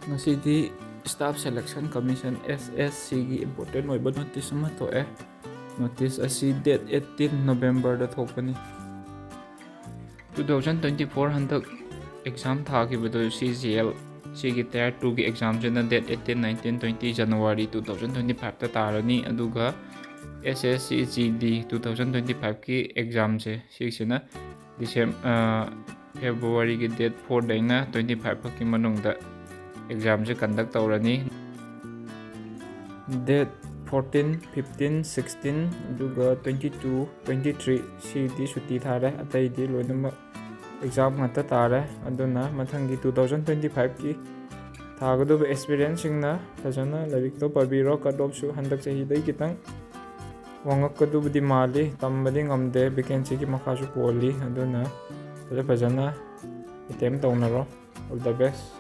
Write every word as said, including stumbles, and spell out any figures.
ꯉꯁꯤꯗꯤ Staff Selection Commission, S S C ꯒꯤ important ꯑꯣꯏꯕ notice ꯑꯃ ꯊꯣꯛꯑꯦ꯫ Notice ꯑꯁꯤ date eighteen November ꯗ ꯊꯣꯛꯄꯅꯤ꯫ Two thousand twenty four ꯍꯟꯗꯛ exam ꯊꯥꯈꯤꯕꯗꯣ, C G L, ꯁꯤꯒꯤ Tier two ꯒꯤ exam ꯁꯤꯅ date eighteen, nineteen, twenty January two thousand twenty five ꯇ ꯇꯥꯔꯅꯤ꯫ ꯑꯗꯨꯒ S S C G D two thousand twenty five ꯀꯤ exam ꯁꯦ, ꯁꯤꯁꯤꯅ Decem-, ꯑ, February ꯒꯤ date four ꯗꯩꯅ twenty five ꯐꯥꯎꯒꯤ ꯃꯅꯨꯡꯗ exam ꯁꯦ conduct ꯇꯧꯔꯅꯤ꯫ Date fourteen, fifteen, sixteen, ꯑꯗꯨꯒ twenty two, twenty three, ꯁꯤꯗꯤ ꯁꯨꯇꯤ ꯊꯥꯔꯦ, ꯑꯇꯩꯗꯤ ꯂꯣꯏꯅꯃꯛ exam ꯉꯥꯛꯇ ꯇꯥꯔꯦ꯫ ꯑꯗꯨꯅ ꯃꯊꯪꯒꯤ two thousand twenty five ꯀꯤ ꯊꯥꯒꯗꯧꯕ aspirant ꯁꯤꯡꯅ ꯐꯖꯅ ꯂꯥꯏꯔꯤꯛꯇꯣ ꯄꯥꯕꯤꯔꯣ꯫ Cut off ꯁꯨ ꯍꯟꯗꯛ ꯆꯍꯤꯗꯩ ꯈꯤꯇꯪ ꯋꯥꯡꯉꯛꯀꯗꯧꯕꯗꯤ ꯃꯥꯜꯂꯤ, ꯇꯝꯕꯗꯤ ꯉꯝꯗꯦ, vacancy ꯒꯤ ꯃꯈꯥꯁꯨ ꯄꯣꯜꯂꯤ꯫ ꯑꯗꯨꯅ ꯐꯖ ꯐꯖꯅ attempt ꯇꯧꯅꯔꯣ꯫ All the best꯫